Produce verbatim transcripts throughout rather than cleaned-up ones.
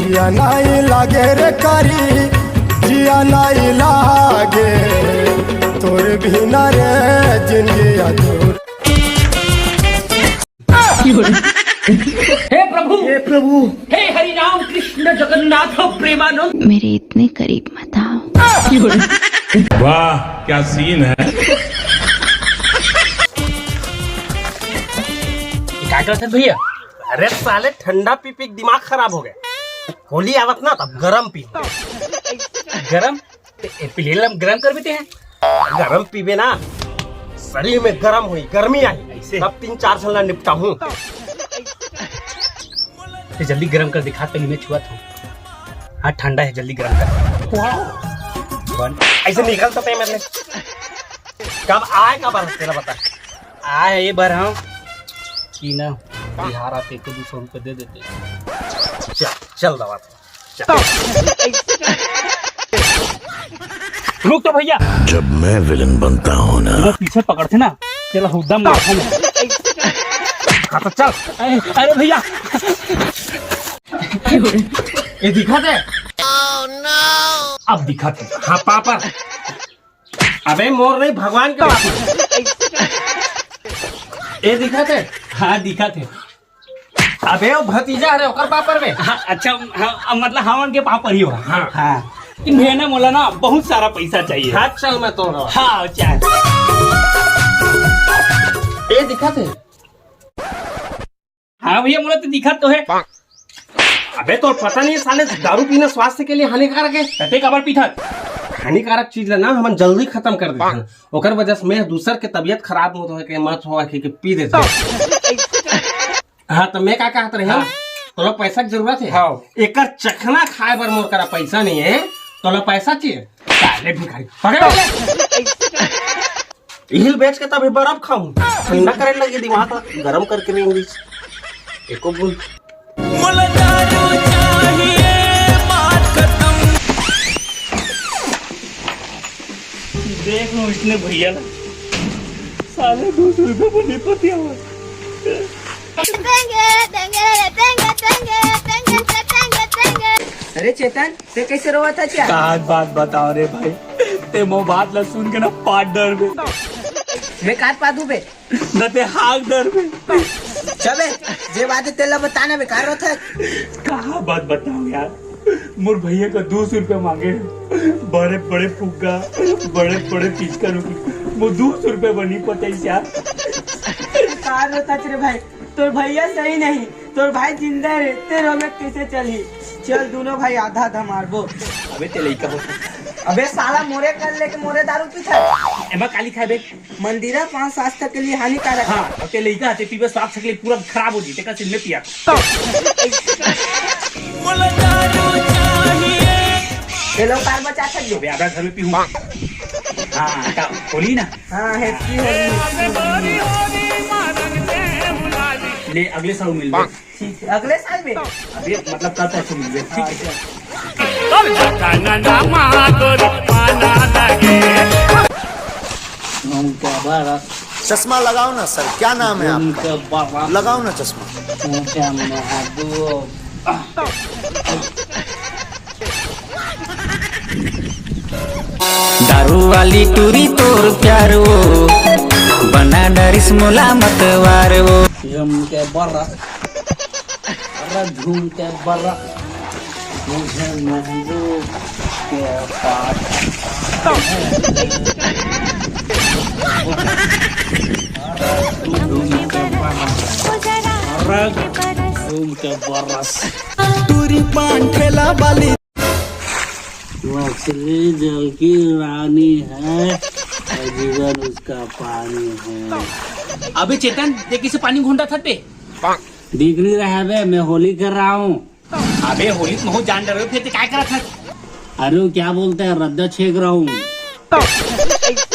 जिया नाई लागे रे कारी, जिया नाई लागे, तोर बिना रे जिंदगी अधूर। हे प्रभु, हे प्रभु, हे हरि राम कृष्ण जगन्नाथ प्रेमानंद। मेरे इतने करीब मत आओ। वाह, क्या सीन है। ये का करत हस भैया? अरे साले, ठंडा पी पी के दिमाग खराब हो गया। होली आवत ना, तब गरम पी। गरम? ए, ए, पी ले, हम गरम कर देते हैं। गरम पीबे ना, शरीर में गरम हुई, गर्मी आई, ऐसे? तब तीन चार झन ला निपटा हूँ। ते जल्दी गरम कर दिखा, पहले मैं छुआ था। हाँ, ठंडा है, जल्दी गरम कर। बन। ऐसे निकल तो मेरे। कब आए, कब आ, तेरा बता। आए ये बार हम कि ना, बिहार आते तो दो सौ रुपये दे देते। चल, चल दवा। रुक तो भैया। जब मैं विलन बनता हूँ ना। वो पीछे पकड़ते ना, चला हुद्दा मारता हूँ। हाँ तो चल। अरे, अरे भैया। ये दिखा दे। अब दिखा दे। हाँ, पापा। अबे मोर नहीं, भगवान के पापा। ये दिखा दे। हाँ, दिखा दे। अबे वो भतीजा, अरे ओकर पापर में। हाँ, अच्छा, हाँ, मतलब हमन के पापर ही हो। हाँ। हाँ। कि भैया ना, मोला ना बहुत सारा पैसा चाहिए। हाँ, चल मैं तो रहा। हाँ, चल। ये दिखा दे। हाँ भैया, मोला तो दिखत तो है। अबे तोर पता नहीं साले, दारू पीना स्वास्थ्य के लिए हानिकारक है। ते काबर पीथस? हानिकारक चीज ला ना हमन जल्दी खत्म कर देथन। ओकर वजह से मैं दूसर के तबियत खराब होत होय के मत होय के, के पी देथन। हाँ, तो मैं का कहत रहे हूँ? हाँ। तोला पैसा के जरूरत है? हाँ। एकर चखना खाए बर मोर करा पैसा नहीं है, तोला पैसा चाहिए? साले भिखारी, पकड़ ले। इहिल बेच के तभी बर्फ खाऊं, ठंडा करे लगे दिमाग ला, गरम करके रेंगी। एको बूंद। मोला दारू चाहिए, बात खत्म। देख लो इसने भैया ला, साले दो सौ रुपये को नहीं पतिया हुआ। अरे चेतन, ते कैसे रोवत हस यार? का बात बताओ रे भाई, ते मो बात ला सुन के ना पाद डरबे। मैं का पादू बे? न ते हाक डरबे। चबे, जे बात है तेला बता ना बे, का रोवत हस? का बात बताओ यार, मोर भैया का दो सौ रुपया मांगे, बड़े बड़े फुग्गा, बड़े बड़े पिचका रुकी, मो दो सौ रुपया बनी पता ही यार। का रोवत हस रे भाई? तोर भैया सही नहीं, तोर भाई जिंदा रहे, ते रोबे कैसे चलही? चल, दोनों भाई आधा आधा मारबो। अबे ते लइका हो। अबे साला, मोरे कर लेके मोरे दारू पीथस। एमा काली खाए बे। मंदिरा पान स्वास्थ्य के लिए हानिकारक है। हाँ, अउ ते लइका ते पीबे स्वास्थ्य के लिए पूरा खराब हो जी, तेकर सिर में पिया। ये लोग कार बचा सकते। अबे आधा घर में पीहूँ। हाँ, का होली ना। हाँ, हैप्पी होली। ले, अगले साल मिलबे। ठीक है, अगले साल में। अभी मतलब कल परसों मिलबे, ठीक है? हाँ, चल। चश्मा लगाओ ना सर, क्या नाम है आपका? लगाओ ना चश्मा। दारू वाली टूरी तोर प्यार वो, बना डरिस मोला मतवार वो। झूम के बरस, अरे झूम के बरस, मुझे महबूब के पास। झूम के बरस, अरे झूम के बरस। टूरी पान ठेला वाली। मछली जल की रानी है और जीवन उसका पानी है। अबे चेतन, देख इसे पानी घोंटा था पे। दिख नहीं रहा है बे, मैं होली कर रहा हूँ। अबे होली में हो जान डर, फिर ते काय करत हस? अरे वो क्या बोलते हैं, रद्दा छेक रहा हूँ।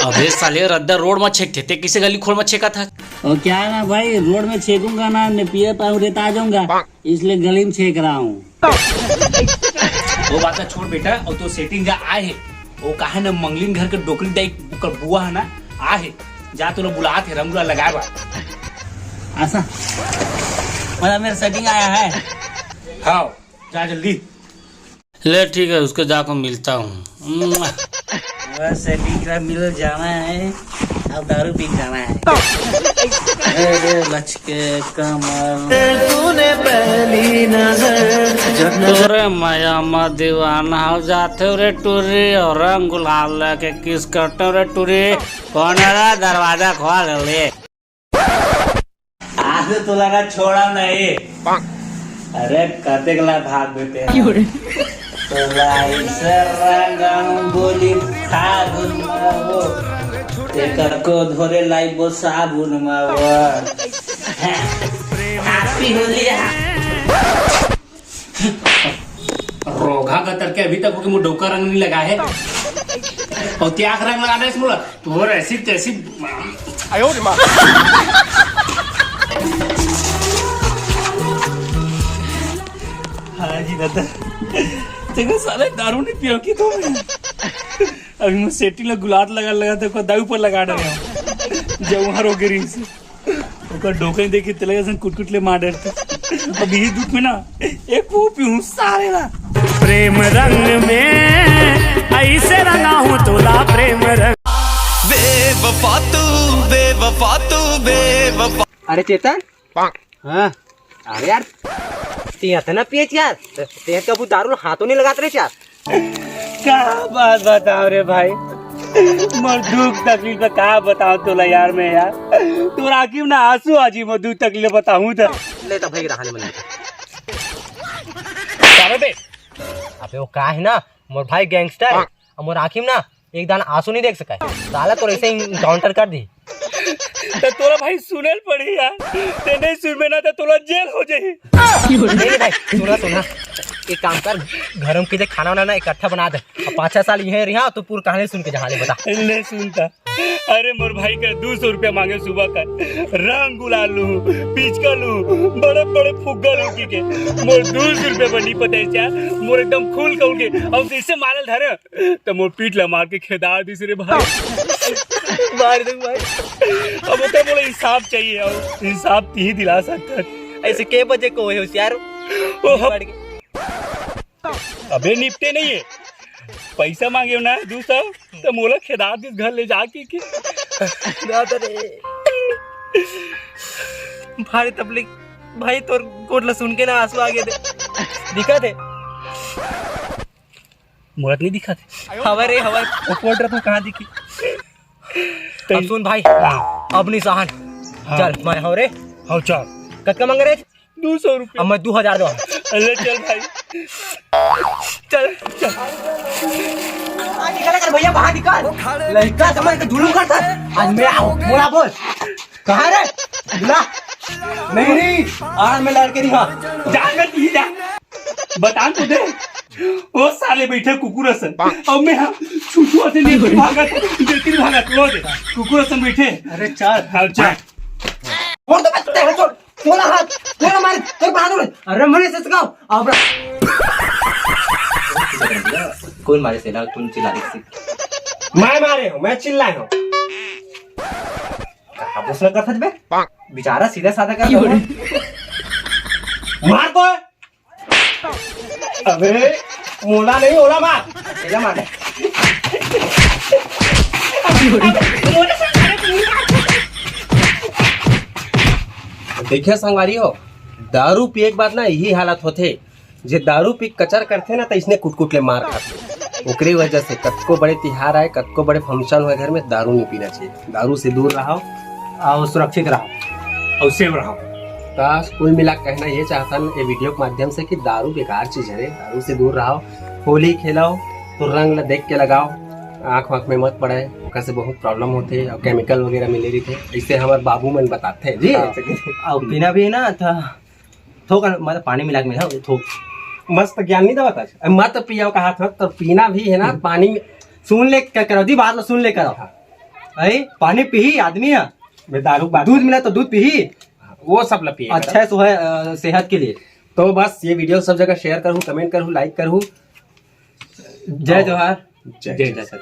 अबे साले रद्दा रोड में छेकथे, ते किसे गली खोल में छेकत हस? और क्या है ना भाई, रोड में छेकूंगा ना, मैं पिए पाऊँ रेता आ जाऊंगा, इसलिए गली में छेक रहा हूँ। वो बात छोड़ बेटा, और तो सेटिंग का आए है, वो कहा ना मंगलिन घर के डोकरी दाई ओकर बुआ है ना, आ है, जा तो लोग बुलात है रंगुला लगाए बा। ऐसा? मतलब मेरा सेटिंग आया है। हाँ, जा जल्दी। ले ठीक है, उसको जाकर मिलता हूँ। बस अभी का मिल जाना है, अब दारू पी जाना है। अरे लचके कमर। तूने पहली नजर जब नजर तोरे माया मा दीवाना हो जाते रे टूरी, और रंग गुलाल लेके किस करते रे टूरी। कौन है रे? दरवाजा खोल ले। आज तो तोला ना छोड़ा नहीं। अरे कतेक ला भाग देते हैं। तोला इसे रंगम बोली फागुन मा वो। तेकर को धोरे लाइबो साबुन मा वो। Happy होली। रोगहा कतर के अभी तक ओके मुंह डौका रंग नहीं लगा है। और त्याग रंग लगा दे इसमें। तोर ऐसी तैसी। आयो रे माँ। हाँ जी दादा, देखो साले दारू नहीं पियो की तो। अभी मैं सेटिंग ला गुलाट लगा लगा तो दाऊ पर लगा डाले। जब वहाँ रोक गिरी से। ओकर डोकन देखी तेलगा सन कुटकुट ले मार डरते। अब यही दुख में ना एक वो पीहूँ सारे ला। प्रेम रंग में ऐसे रंगा हूँ तोला प्रेम रंग। बेवफा तू, बेवफा तू, बेवफा। अरे चेतन। हाँ। अरे यार, ते इतना पिए यार, ते कभू दारू हाथों नहीं लगात रहे यार। का बात बताओ रे भाई, मोर दुख तकलीफ का का बताओ तोला यार मैं यार। तोर आँखी में ना आंसू आ जी, मोर दुख तकलीफ बताऊँ तो। ले तो भाई रहा नहीं मन। अबे वो का है ना, मोर भाई गैंगस्टर है, और मोर आँखी में ना एक दाना आंसू नहीं देख सका है। साला तोर ऐसे इनकाउंटर कर दी। तो तोला भाई सुने ल पड़ी यार, ते नहीं सुनबे ना तो तोला जेल हो जाही। नहीं, नहीं भाई, सुना, सुना, एक काम कर, घर में किसी खाना वाना ना इकट्ठा बना दे। अब पाँच छह साल यहीं रहा तो पूरी कहानी सुन के जहाँ ले बता। ले सुनता। अरे मोर भाई का दो सौ रुपया मांगे सुबह का, रंग गुलाल लू, पिचका लू, बड़े बड़े फुग्गा लू की के। मोर दो सौ रुपया बनी पता है क्या? मोर एकदम खुल कौल के, अब इससे मारल धरे तो मोर पीठ ला मार के खेदा दिस रे भाई। मार दे भाई। अब ओकर मोला इंसाफ चाहिए, अब इंसाफ तिही दिला सकत। ऐसे के बजे को होए होशियार? ओ, हम बढ़ गए। अबे निपटे नहीं है, पैसा मांगे हो ना दू सौ, तो मोला खेदा दिस घर ले जाके के। दादा रे, भारी तकलीफ भाई, तोर गोठ ला सुन के ना आंसू आ गए थे। दिखा थे। मोला तो नहीं दिखा थे। हवा रे, हवा। वो कोट रहा, तू कहाँ दिखी? अब सुन भाई, हाँ। अब नहीं सहन। हाँ। चल, मैं हव रे। हाँ, चल। कतका मांगे रे? दो सौ रुपया। अब मैं दो हजार दो। ले चल भाई। चल, चल। बाहर निकल कर भैया, बाहर निकल। लड़का समझ के जुलूम करता। आज मैं आऊँ, बोला बोल। कहाँ रे? बुला। नहीं, नहीं, आड़ में लड़के नहीं, हाँ। जा, जा, तू ही जा। बता तो दे। ओ साले बैठे कुकुर असन। अब मैं हाँ, छुछुआ से लेके भागत, लेके भागत, वो दे। कुकुर असन बैठे। अरे चल। हाँ, चल। छोड़ दो, मैं तेरे छोड़। तोला हाथ, तोला मारे, तेरे को हाथ में। अरे मने से सिखाओ। आप कौन मारे से ना, तुम चिल्ला रही थी। मैं मारे हूँ, मैं चिल्लाए हूँ। कहाँ घोषणा कर सकते बे? बेचारा सीधा साधा कर मार तो। अबे मोला नहीं, ओला मार। सीधा मार। देखिए संगवारी हो, दारू पिए के बाद ना यही हालत होथे। जे दारू पी कचर करथे ना, त इसने कुट-कुट ले मार खाथे। ओकरे वजह से कतको बड़े तिहार आए, कतको बड़े function होए, घर में दारू नहीं पीना चाहिए। दारू से दूर रहो। अउ सुरक्षित रहो। अउ safe रहो। बस कुल मिला के कहना ये चाहता हूँ ये video के माध्यम से कि दारू बेकार चीज है, दारू से दूर रहो। होली खेलो तो रंग ल देख के लगाओ, आँख वाँख में मत पड़े, ओकर से बहुत problem होथे और chemical वगैरह मिले रहिथे, ऐसे हमर बाबू मन बताथे जी। हाँ। अउ पीना भी ना था। थोक, मतलब, पानी मिला के मिला, थोक। मस्त ज्ञान नहीं देवत आज। अब मत पियो कहा था, तो पीना भी है ना, पानी में सुन ले क्या करो, दी बात लो, सुन ले करो। हाँ। भाई, पानी पीही आदमी है। मैं दारू बात दूध मिला तो दूध पीही। वो सब ला पिए अच्छा करो। है, सो है, अ, सेहत के लिए। तो बस ये video सब जगह share करूँ, comment करूँ, like करूँ। जय हाँ। जोहार। जय जय जय। जय।